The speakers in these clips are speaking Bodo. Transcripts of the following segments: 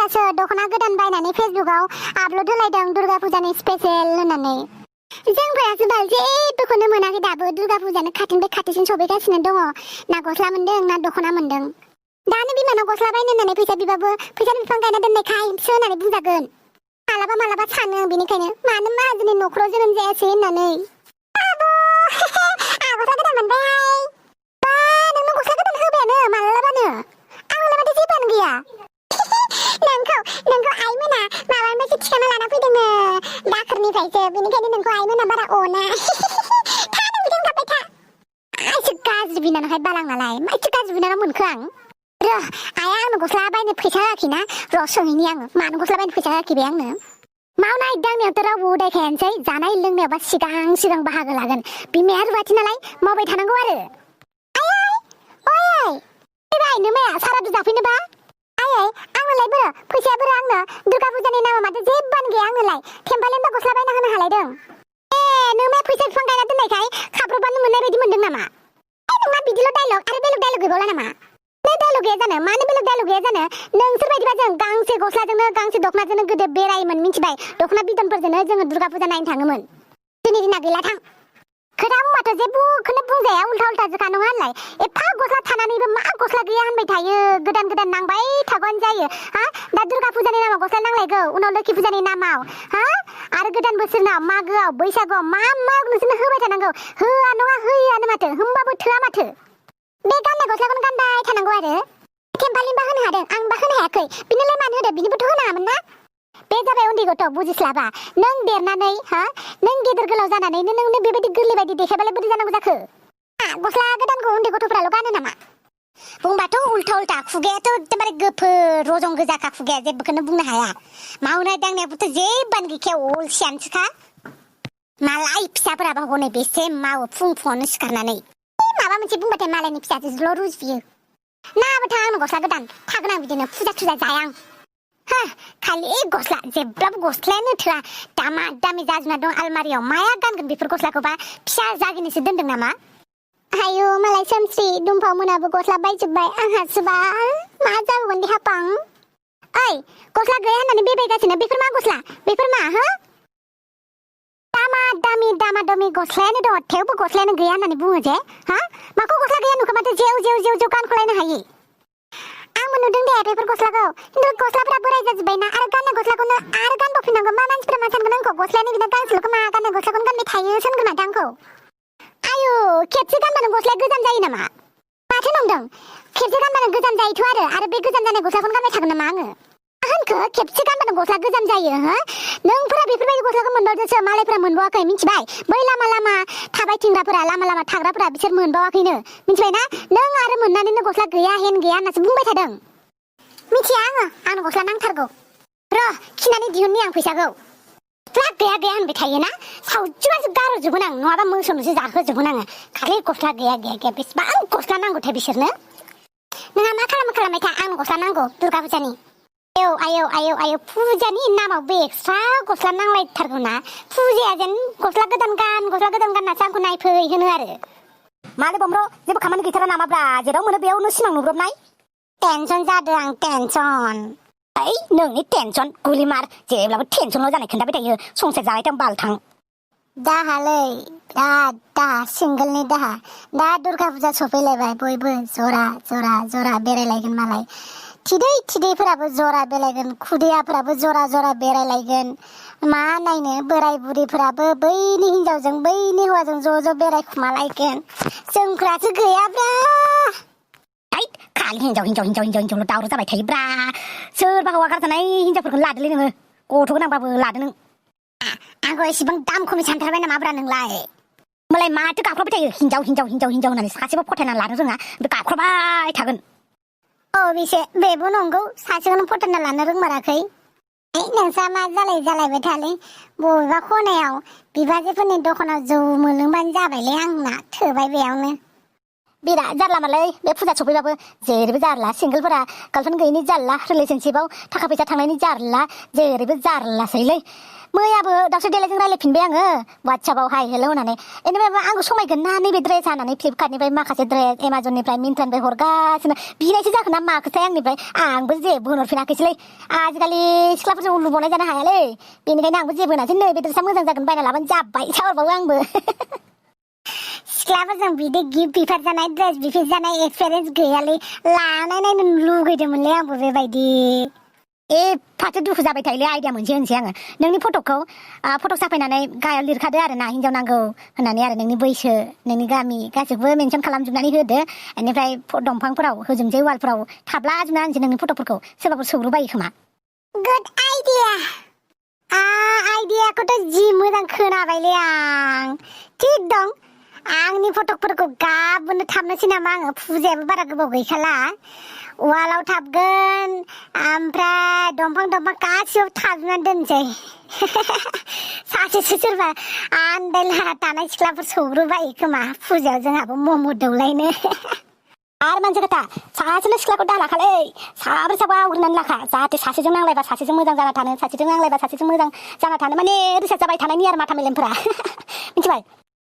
मानसिफोरासो दख'ना गोदान बायनानै फेसबुकआव आपल'ड होलायदों दुर्गा फुजानि स्पेशेल होननानै। जोंफोरासो बाल जेबोखौनो मोनाखै दाबो। दुर्गा फुजानो खाथिनिफ्राय खाथिसिन सफैगासिनो दङ। ना गस्ला मोन्दों ना दख'ना मोन्दों। दानो बिमानाव गस्ला बायनो होननानै फैसा बिबाबो फैसानि बिफां गायना दोननायखायसो होननानै बुंजागोन। मालाबा मालाबा सानो आं बेनिखायनो मानो माहाजोननि न'खराव जोनोम जायासै होननानै। आब' आं गस्ला गोदान मोनबायहाय। बा नोंनो गस्ला गोदान होबायानो मालाबानो। आंलाय माथो जेबोआनो गैया। नोंखौ आइमोना माबानिफ्रायसो थिखाना लाना फैदोंनो दाखोरनिफ्रायसो। बेनिखायनो नोंखौ आइमोना बारा अना। था नों बिदिनो गाबबाय था। आइसो गाज्रि बिनानावहाय बालां नालाय माइसो गाज्रि बिनानाव मोनखो आं। र' आइया आंनो गस्ला बायनो फैसा होआखैना। र' सोंहैनि आङो मानो गस्ला बायनो फैसा होआखै बे आंनो। मावनाय दांनायावथ' रावबो उदायखायानोसै। जानाय लोंनायावबा सिगां बाहागो लागोन। बिमाया रुवाथि नालाय मावबाय थानांगौ आरो। आयै फैबाय नोमाया सारादु जाफैनोबा। आयै आंनोलाय बोरो फैसाया बोरो आंनो दुर्गा फुजानि नामाव माथो जेबोआनो गैया आंनोलाय। थेम्फालेम्बा गस्ला बायना होनो हालायदों। नोमाया फैसा बिफां गायना दोननायखाय खाब्र'बानो मोननाय बायदि मोनदों नामा? नोंना बिदिल' डायलग आरो बेलेग डायलग गैबावला नामा? डायलग गैया जानो मानो बेलेग डायलग गैया जानो। नोंसोर बायदिबा जों गांसे गस्लाजोंनो गांसे दख'नाजोंनो गोदो बेरायोमोन मिथिबाय। दख'ना बिदनफोरजोंनो जोङो दुर्गा फुजा नायनो थाङोमोन। दिनै दिना गैला थां। खोथा बुंबाथ' जेबोखौनो बुंजाया उल्था जोखा नङा होनलाय। एफा गस्ला थानानैबो मा गस्ला गैया होनबाय थायो। गोदान नांबाय थागौआनो जायो। हा दा दुर्गा फुजानि नामाव गस्ला नांलायगौ उनाव लोखि फुजानि नामाव हा आरो गोदान बोसोरनाव मागोआव बैसागुआव मा नोंसोरनो होबाय थानांगौ। होआ नङा होयोआनो माथो होमबाबो थोआ माथो। बे गाननाय गस्लाखौनो गानबाय थानांगौ आरो। थेम्फालिम्बा होनो हादों आं बा होनो हायाखै। बिनोलाय मानो होदो बिनिबोथ' होनो हामोन ना। बे जाबाय उन्दै गथ' बुजिस्लाबा। नों देरनानै नों गेदेर गोलाव जानानैनो नोंनो बेबायदि गोरलै बायदि देखायबालाय बोरै जानांगौ जाखो। गस्ला गोदानखौ उन्दै गथ'फ्राल' गानो नामा? बुंबाथ' उल्था खुगायाथ' एकदमबारे गोफोर रजं गोजाखा खुगाया जेबोखौनो बुंनो हाया। मावनाय दांनायाबोथ' जेबोआनो गैखाया अलसियानोसोखा। मालाय फिसाफोराबा हनै बेसे मावो फुङावनो सिखारनानै। माबा मोनसे बुंबाथाय मालायनि फिसाजोल' रुजुयो। नाबोथा आंनो गस्ला गोदान थागोन आं बिदिनो फुजा जाया आं। खालि गस्ला जेब्लाबो गस्लायानो थोआ। दामी जाजुना दं आलमारियाव माया गानगोन बेफोर गस्लाखौबा फिसा जागिनोसो दोनदों नामा? आयु मालाय सोमस्रि दुमफाव मोनाबो गस्ला बायजोब्बाय। आंहासोबा मा जाबावगोन दे हापां। ओइ गस्ला गैया होननानै बेबायगासिनो बेफोर मा गस्ला बेफोर मा दामा दामि गस्लायानो दङ थेवबो गस्लायानो गैया होननानै बुङो जे माखौ गस्ला गैया नुखो माथो जेव गानखलायनो हायो। आंबो नुदों दे बेफोर गस्लाखौ खिन्थु गस्लाफोरा बोराय जाजोब्बायना आरो गाननाय गस्लाखौनो आरो गानबावफिननांगौ। मा मानसिफोरा मा सानगोन आंखौ गस्लायानो बिना गांसेल'खौ मा गाननाय गस्लाखौनो गानबाय थायो सानगोन माथो आंखौ। आयु खेबसे गानबानो गस्लाया गोजाम जायो नामा? माथो नंदों खेबसे गानबानो गोजाम जायोथ' आरो बे गोजाम जानाय गस्लाखौनो गानबाय थागोन नामा आङो? होनखो खेबसे गानबानो गस्ला गोजाम जायो नोंफोरा बेफोरबायदि गस्लाखौ मोनबावदोंसो मालायफोरा मोनबावाखै मिथिबाय। बै लामा थाबायथिंग्राफोरा लामा थाग्राफोरा बिसोर मोनबावाखैनो मिथिबाय ना। नों आरो मोननानैनो गस्ला गैया हेन गैया होननासो बुंबाय थादों। मिथिया आंनो गस्ला नांथारगौ। र' खिनानै दिहुननि आं फैसाखौ। गैया होनबाय थायोना सावजुबासो गार'जोबगोन आं नङाबा मोसौनोसो जाहोजोबगोन आङो। खालि गस्ला गैया बेसेबां गस्ला नांगौथाय बिसोरनो। नोंहा मा खालामबाय था आंनो गस्ला नांगौ दुर्गा फुजानि। आयौ फुजानि नामावबो एक्सट्रा गस्ला नांलायथारगौ ना। फुजाया जेन गस्ला गोदान गाननासो आंखौ नायफै होनो आरो। मानो बमर' जेबो खामानि गैथारा नामाब्रा जेराव मोनो बेयावनो सिमां नुब्रबनाय। टेनसन जादों आं टेनसन। ओइ नोंनि टेनसन गुलिमार जेब्लाबो टेनसनल' जानाय खोन्थाबाय थायो संसार जानायथां बालथां। दाहालै बिराद दाहा सिंगोलनि दाहा। दा दुर्गा फुजा सफैलायबाय बयबो जरा बेरायलायगोन मालाय। थिदैफोराबो जरा बेरायगोन खुदियाफोराबो जरा बेरायलायगोन। मा नायनो बोराय बुरैफोराबो बैनि हिनजावजों बैनि हौवाजों ज' बेरायखुमालायगोन। जोंफ्रासो गैयाब्रा। खालि हिनजावल' दावराव जाबाय थायोब्रा। सोरबा हौवा गारजानाय हिनजावफोरखौ लादोलै नोङो गथ' गोनांबाबो लादो नों। आंखौ एसेबां दाम खमि सानथारबाय नामाब्रा नोंलाय? होमबालाय माथो गाख्रबबाय थायो हिनजाव होननानै सासेबो फथायना लानो रोङा गाख्रबबाय थागोन। बेबो नंगौ सासेखौनो फथायना लानो रोंमाराखै। नोंसा मा जालायबाय थालै बबेबा खनायाव बिबाजैफोरनि दखानाव जौ मोनलोंबानो जाबायलै आंना थोबाय बेयावनो। बिराद जारला मालाय बे फुजा सफैबाबो जेरैबो जारला सिंगोलफोरा गार्लफ्रेन्ड गैयिनि जारला रिलेशनशिपआव थाखा फैसा थांनायनि जारला जेरैबो जारलासैलै मैयाबो दावसे देलायजों रायलायफिनबाय आङो वाट्सएपआव हाय हेल' होननानै बेनिफ्राय आंखौ समायगोन ना नैबे ड्रेस होननानै फ्लिपकार्टनिफ्राय माखासे ड्रेस एमाजननिफ्राय मिन्ट्रानिफ्राय हरगासिनो बिनायसो जाखो ना माखोथाय आंनिफ्राय आंबो जेबो होनहरफिनाखैसैलै आजिखालि सिख्लाफोरजों उलु बनाय जानो हायालै बेनिखायनो आंबो जेबो होनासै नैबे ड्रेसा मोजां जागोन बायना लाबानो जाबाय साहरबावो आंबो सिख्लाफोरजों बिदि गिफ्ट बिफार जानाय ड्रेस बिफार जानाय एक्सपिरियेन्स गैयालै लानाय नायनो लुगैदोंमोनलै आंबो बेबायदि फाथो दुखु जाबाय थायोलै आइडिया मोनसे होनसै आङो नोंनि फट'खौ फट' साफायनानै गाहायाव लिरखादो आरो ना हिन्जाव नांगौ होननानै आरो नोंनि बैसो नोंनि गामि गासैखौबो मेनसन खालामजोबनानै होदो बेनिफ्राय दंफांफोराव होजोबनोसै वालफोराव थाब्ला जोबना होनसै नोंनि फट'फोरखौ सोरबाफोर सौग्रुबायो खोमा गुड आइडिया आइडियाखौथ' जि मोजां खोनाबायलै आं थिग दं आंनि फट'फोरखौ गाबोनो थाबनोसै नामा आङो फुजायाबो बारा गोबाव गैखाला वालाव थाबगोन ओमफ्राय दंफां गासिबो थाबनानै दोनसै सासेसो सोरबा आन्दायला थानाय सिख्लाफोर सौग्रुबायो खोमा फुजायाव जोंहाबो मम' दौलायनो आरो मोनसे खोथा सासेल' सिख्लाखौ दालाखालै साब्रै साबा आवग्रिनानै लाखा जाहाथे सासेजों नांलायबा सासेजों मोजां जाना थानो सासेजों नांलायबा सासेजों मोजां जाना थानो माने रिसार्च जाबाय थानायनि आरो माथा मेलेमफोरा मिथिबाय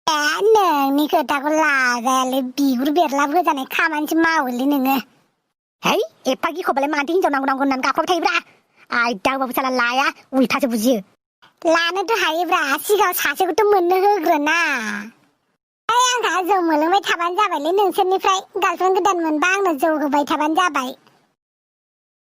नोंनि खोथाखौ लाजायालै बिगुर बेरलाब होजानाय खामानिसो मावोलै नोङो है एफा गिखौबालाय मानोथो हिन्जाव नांगौ होननानै गाखोबाय थायोब्रा आयदा होबाबो साला लाया उल्थासो बुजियो लानोथ' हायोब्रा सिगाङाव सासेखौथ' मोननो होग्रोना आंहा जौ मोलोंबाय थाबानो जाबायलै नोंसोरनिफ्राय गार्लफ्रेन्ड गोदान मोनबा आंनो जौ होबाय थाबानो जाबाय